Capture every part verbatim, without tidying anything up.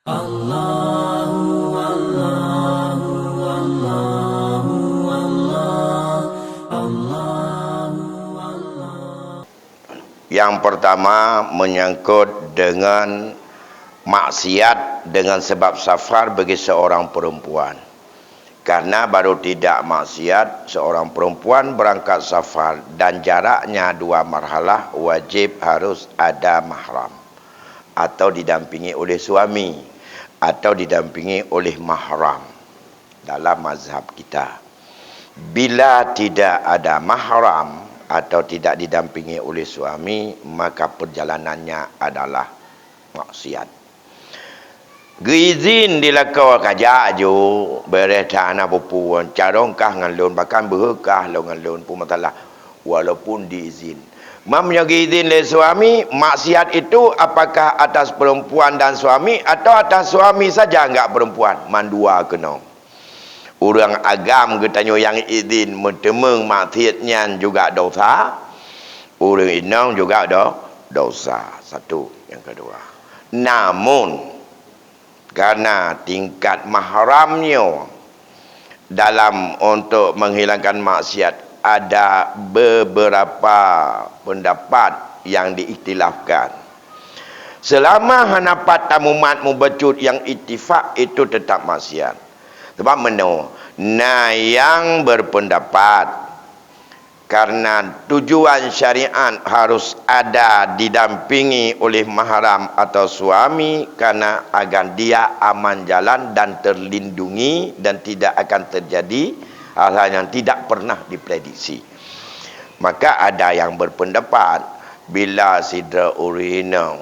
Allahu, Allahu, Allahu, Allah, Allahu, Allah. Yang pertama, menyangkut dengan maksiat dengan sebab safar bagi seorang perempuan. Karena baru tidak maksiat, seorang perempuan berangkat safar dan jaraknya dua marhalah, wajib harus ada mahram atau didampingi oleh suami atau didampingi oleh mahram dalam mazhab kita. Bila tidak ada mahram atau tidak didampingi oleh suami, maka perjalanannya adalah maksiat. Geuizin di lakoe, kajak ju, beureh that hana peue-peue, carông kah ngon lôn, bahkan beuhe kah lôn ngon lôn, peue masalah, walaupun diizin. Meunyoe geuizin lé suami, maksiat itu apakah atas perempuan dan suami atau atas suami saja enggak perempuan? Mandua keunoe. Ureuëng agam geutanyoe nyang izin meuteumeung maksiat nyan juga dosa, ureuëng inong juga do-, dosa. Satu, yang kedua. Namun, karena tingkat mahram nyoe dalam untuk menghilangkan maksiat, ada beberapa pendapat yang diikhtilafkan. Selama hana pat tamumat mubacut nyang ittifak, itu tetap maksiat. Sebab meunoe, na nyang berpendapat karena tujuan syariat harus ada didampingi oleh mahram atau suami, karena agar dia aman jalan dan terlindungi dan tidak akan terjadi hal-hal yang tidak pernah diprediksi. Maka ada yang berpendapat, bila sidroe ureuëng inong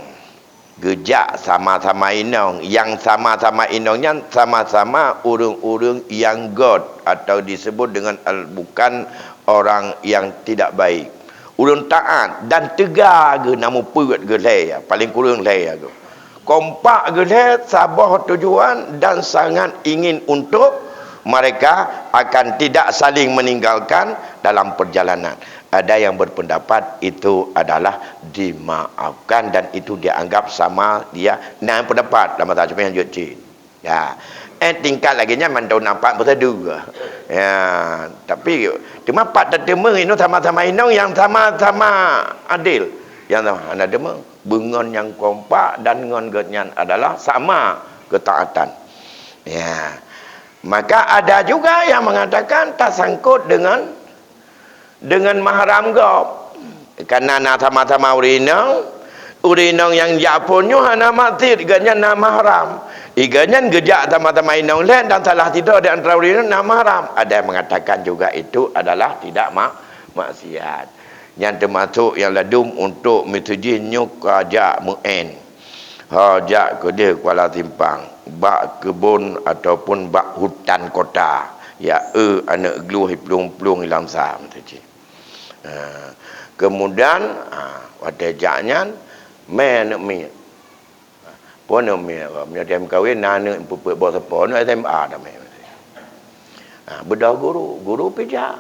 geujak sama-sama inong, nyang sama-sama inong nyan sama-sama ureuëng-ureuëng nyang göt atau disebut dengan al-, bukan orang yang tidak baik. Ureuëng taat dan teuga geuh na mupeue geuh lhèe, paléng kureueng lhèe geuh. Kompak geuh lhèe saboh tujuan dan sangat ingin untuk mereka akan tidak saling meninggalkan dalam perjalanan. Ada yang berpendapat itu adalah dimaafkan dan itu dianggap sama dia. Na pendapat dalam mazhab Syafi'i nyang jeuet cit. Ya. Eh, tingkat lagèe nyan mandum nampak prosedur. Ya, tapi teuma pat tateumeung inong sama-sama inong nyang sama-sama adil. Nyang sama hana teumeung. Beungon nyang kompak dan ngon geuh nyan adalah sama ketaatan. Ya. Maka ada juga yang mengatakan tasangkut dengan dengan mahram gob. Karena na sama-sama ureuëng inong, ureuëng inong nyang jak phôn nyoe hana maksiat, geuh nyan na mahram. Geuh nyan geujak sama-sama inong lhèe dan salah sidroe di antara ureuëng inong na mahram. Ada yang mengatakan juga itu adalah tidak mak-, maksiat. Nyan teumasuk nyang ladum untuk meuseujih nyoe ka jak meu'en. Ha, jak keudeh Kuala Simpang, bak keubon ataupun bak hutan kota, ya, eu aneuk glueh plueng-plueng i Lamsa, meuseujih. Ha, keumudian, ha, watèe jak nyan, mè aneuk miet. Peue aneuk miet, meunyoe tém kawen, na aneuk peuet boh sapo, aneuk S M A dah mè. Ha, beudôh guru, guru pih jak.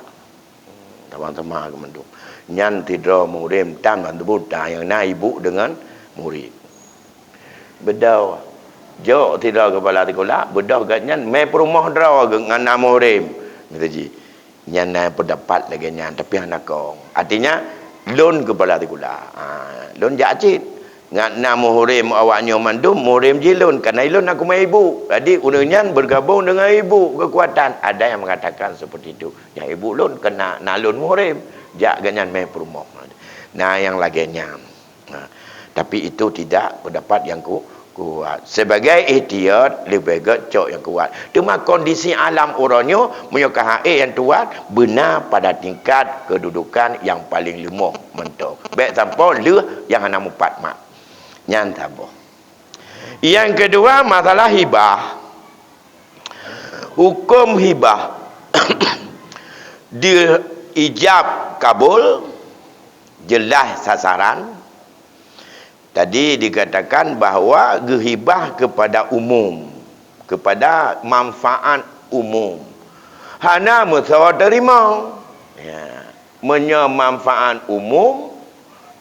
Sama-sama keu mandum. Nyan sidroe murim tan mandum buta nyang na ibu deungon murit. Beudôh jok sidroe keupala sikula, beudôh geuh nyan mè peurumoh droe geuh ngon na murim. Meuseujih. Nyan na peundapat lagèe nyan, tapi hana kong. Artinya, lôn keupala sikula. Ha, lôn jak cit. Ngat na muhrim awak nyoe mandum, muhrim jih lôn, karena lôn na keumè ibu. Jadi, ureueng nyan bergabung dengan ibu kekuatan. Ada yang mengatakan seperti itu. Nyang ibu lôn keunan, na lôn muhrim. Jak geuh nyan mè peurumoh. Na nyang lagèe nyan. Ha. Tapi itu tidak pendapat yang ku-, kuat. Sebagai ihtiyat, leubeh gèt cok nyang kuat. Teuma kondisi alam uroe nyoe, meunyoe ka haid nyang tuan, beuna pada tingkat kedudukan yang paling leumoh mantong. Bèk sampoe lheueh nyang hana mupat mat. Nyan saboh. Nyang keudua, masalah hibah. Huköm hibah diijab kabul, jeulaih sasaran. Tadi dikatakan bahwa geuhibah kepada umum, kepada manfaat umum. Hana meusawa teurimong. Ya. Meunyoe manfaat umum,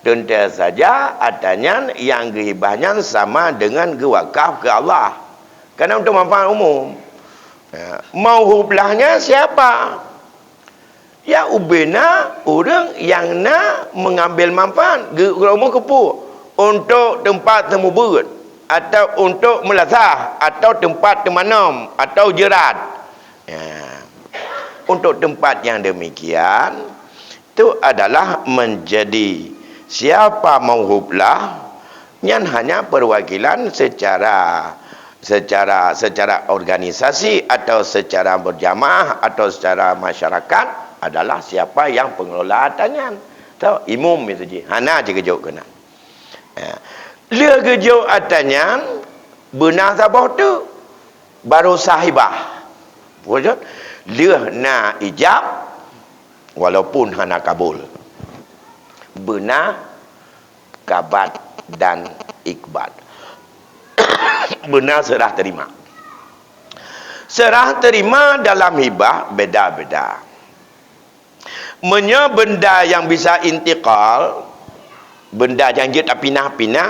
teuntèe saja atra nyan nyang geuhibah nyan sama deungon geuwakaf keu Allah. Karena untuk manfaat umum. Ya, mauhub lah nyan siapa? Ya, ubena ureuëng nyang na mengambil manfaat. Geurumoh keupeue? Untuk tempat seumeubeuet, atau untuk meulasah, atau tempat teumanom, atau jeurat. Ya. Untuk tempat yang demikian, itu adalah menjadi siapa mauhub lah, nyan hanya perwakilan secara, secara, secara organisasi atau secara berjamaah atau secara masyarakat adalah siapa yang pengelola harta nyan. Tau, imum itu ji, hana jikeujok keunan. Ya. Lheueh geujok atra nyan, beuna saboh teuk, baru sah hibah. Betul? Lheueh na ijab, walaupun hana kabul. Beuna kabat dan ikbat. Beuna serah terima. Serah terima dalam hibah beda-beda. Meunyoe benda nyang bisa intikal, benda nyang jeuet tapinah-pinah,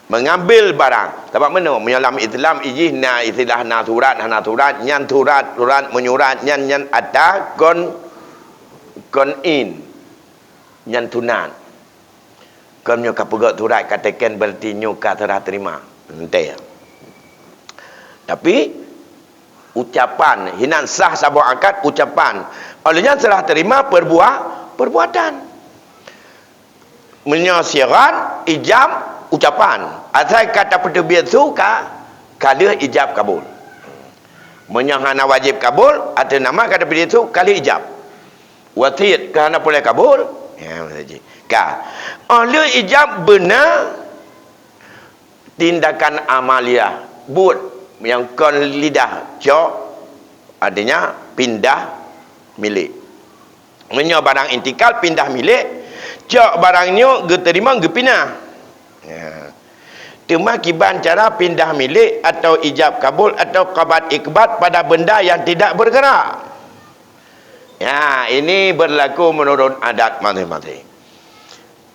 mengambil barang. Sabab meunoe, meunyoe lam Islam ijih na istilah na surat, hana surat, nyan surat, surat menyurat, nyan, nyan atra kon, kon in, nyan sunat. Kon nyoe ka peugét surat ka teken, berarti nyoe ka serah terima. Entée. Tapi, ucapan, hinan sah saboh akad ucapan. Oleh nyan serah terima perbuah, perbuatan. Meunyoe sirat, ijab, ucapan. Asai ka tapeuteubiet su ka, ka lheueh ijab kabul. Meunyoe hana wajib kabul, ateueh nama ka tapeuteubiet su ka lheueh ijab. Wasiet ka hana peureulée kabul. Ya, ka. Óh lheueh ijab beuna tindakan amaliah, buet nyang kon lidah cok, artinya pindah milék. Meunyoe barang intikal pindah milék, cok barang nyoe geuteurimong geupinah. Ya. Teuma kiban cara pindah milék atau ijab kabul atau kabat ikbat pada benda yang tidak bergerak. Ya, ini berlaku menurut adat masing-masing.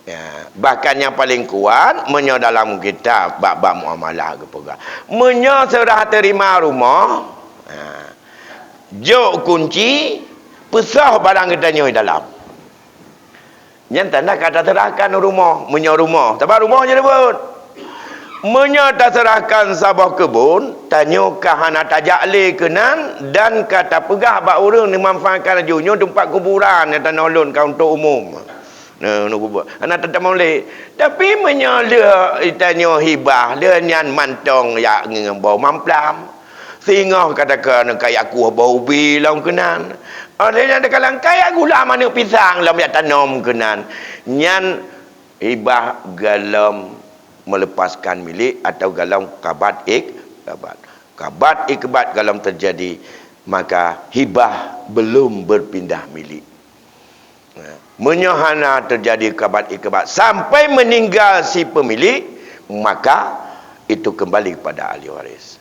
Ya, bahkan nyang paling kuat, meunyoe dalam kitab bab-bab muamalah geupeugah, meunyoe serah terima rumoh, ha, jok kunci, peusoh barang geutanyoe dalam. Nyan tanda ka taserahkan rumoh, meunyoe rumoh. Sabab rumoh jeuet buet. Meunyoe taserahkan saboh keubon, tanyoe ka hana tajak lé keunan dan ka tapeugah bak ureuëng neumanfaatkan laju, nyoe teumpat kuburan, nyoe tanoh lôn ka untuk umum. Nah, nunggu buat. Hana tatamong lé. Tapi meunyoe lheueh tanyoe hibah, lheueh nyan mantong yak ngon boh mamplam. Singoh kata-kata kayak kuah boh ubi lom keunan. Ada yang dekat langkai yak gula manuk pisang lom yak tanom keunan. Nyan hibah galom melepaskan milik atau galom kabat ikbat. Kabat ikbat galom terjadi, maka hibah belum berpindah milik. Meunyoe hana terjadi kabat ikbat sampai meninggal si pemilik, maka itu kembali kepada ahli waris.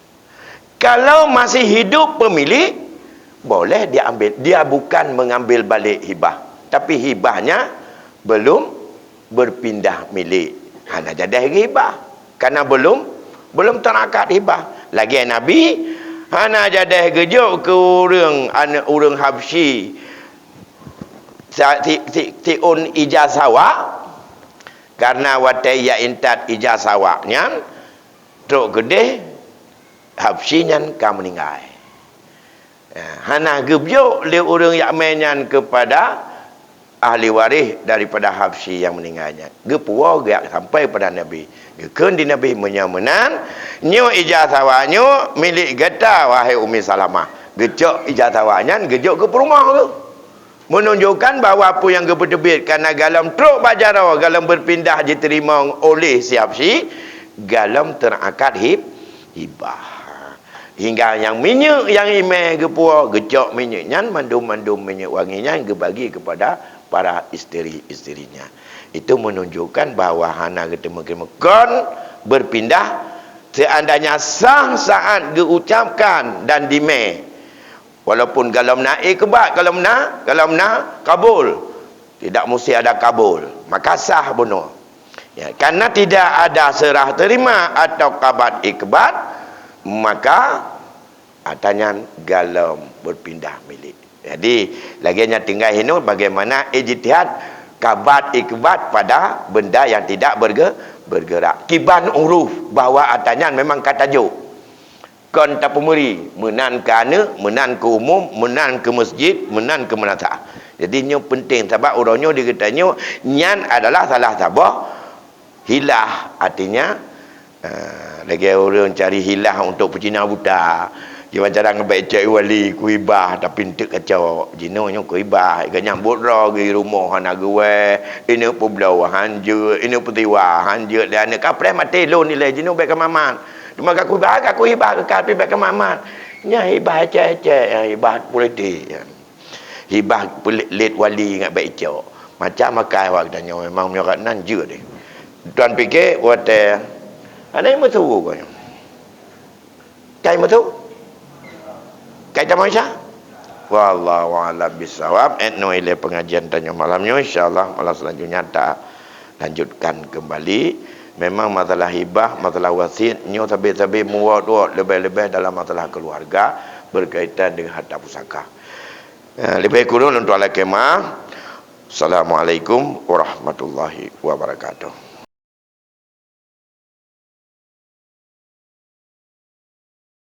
Kalau masih hidup pemilik, boleh dia ambil. Dia bukan mengambil balik hibah, tapi hibahnya belum berpindah milik. Hana jadeh hibah. Karena belum, belum terakad hibah. Lagi Nabi, hana jadeh geujok ke ureuëng, aneuk ureuëng Habsyi, sa-, si, si, siôn ija sawak, karena watée ia intat ija sawak nyan, trok keudeh, Habsyi nyan ka meuninggai. Ya, hana geubiyok lé ureuëng yak mé nyan kepada ahli waris daripada Habsyi nyang meuninggai nyan. Geupuwoe geujak sampai pada Nabi. Geukheun di Nabi, meunyoe meunan, nyoe ija sawak nyoe milék gata, wahai Ummi Salamah. Geucok ija sawak nyan geujok keu peurumoh geuh. Menunjukkan bahwa peue nyang geupeuteubiet kana galom trok bak jaroe, galom beupindah jiteurimong oleh si Habsyi, galom teurakad hib-, hibah. Hingga nyang minyeuk nyang imé geupuwoe, geucok minyeuk nyan, mandum-mandum minyeuk wangi nyan geubagi kepada para isteri-isterinya. Itu menunjukkan bahwa hana geuteumé-teumé kon berpindah, seandainya sah saat geuucapkan dan dimé. Walaupun galom na ikbat, galom na, galom na kabul. Tidak mesti ada kabul. Maka sah bunoe. Ya, karena tidak ada serah terima atau kabat ikbat, maka ata nyan galom berpindah milik. Jadi, lagèe nyan tinggai hinoe bagaimana ijtihad kabat ikibat pada benda yang tidak berge-, bergerak. Kiban uruf bahwa ata nyan memang ka tajok. Kon tapeumeuri, meunan keu aneuk, meunan keu umum, meunan keu masjid, meunan keu madrasah. Jadi nyoe penting sabab uroe nyoe di geutanyoe nyan adalah salah saboh hilah, artinya, eh, lagèe ureueng cari hilah untuk peucina buta. Jiban cara ngon bèk cok wali, kuhibah tapi enteuk kacok. Jinoe nyoe kuhibah, geunyang buet droe geuh rumoh hana geuwèh, ineuk peubloe hanjeuet, ineuk peusiwa hanjeuet lé aneuk. Kapreh maté lôn ilèe jinoe bèk kamamat. Teuma ka kuhibah, ka kuhibah keu kafé bèk kamamat. Nyan hibah ecek-ecek, nyan hibah politik. Hibah peulet wali ngat bèk icok. Macam akai awak geutanyoe memang meunyoe kat nan jeuet deh. Tuan pike watèe hana meusu ko nyoe. Kai meusu? Kai tamong Isya? Wallahu a'lam bissawab. Et no ilèe pengajian tanyoe malam nyoe, insyaallah malam selanjutnya ta lanjutkan kembali. Memang masalah hibah, masalah wasiet nyoe sabe-sabe muwot-wot leubeh-leubeh dalam masalah keluarga berkaitan dengan harta pusaka. Eh, leubeh kureueng lôn tuan lakèe meu'ah. Assalamualaikum warahmatullahi wabarakatuh.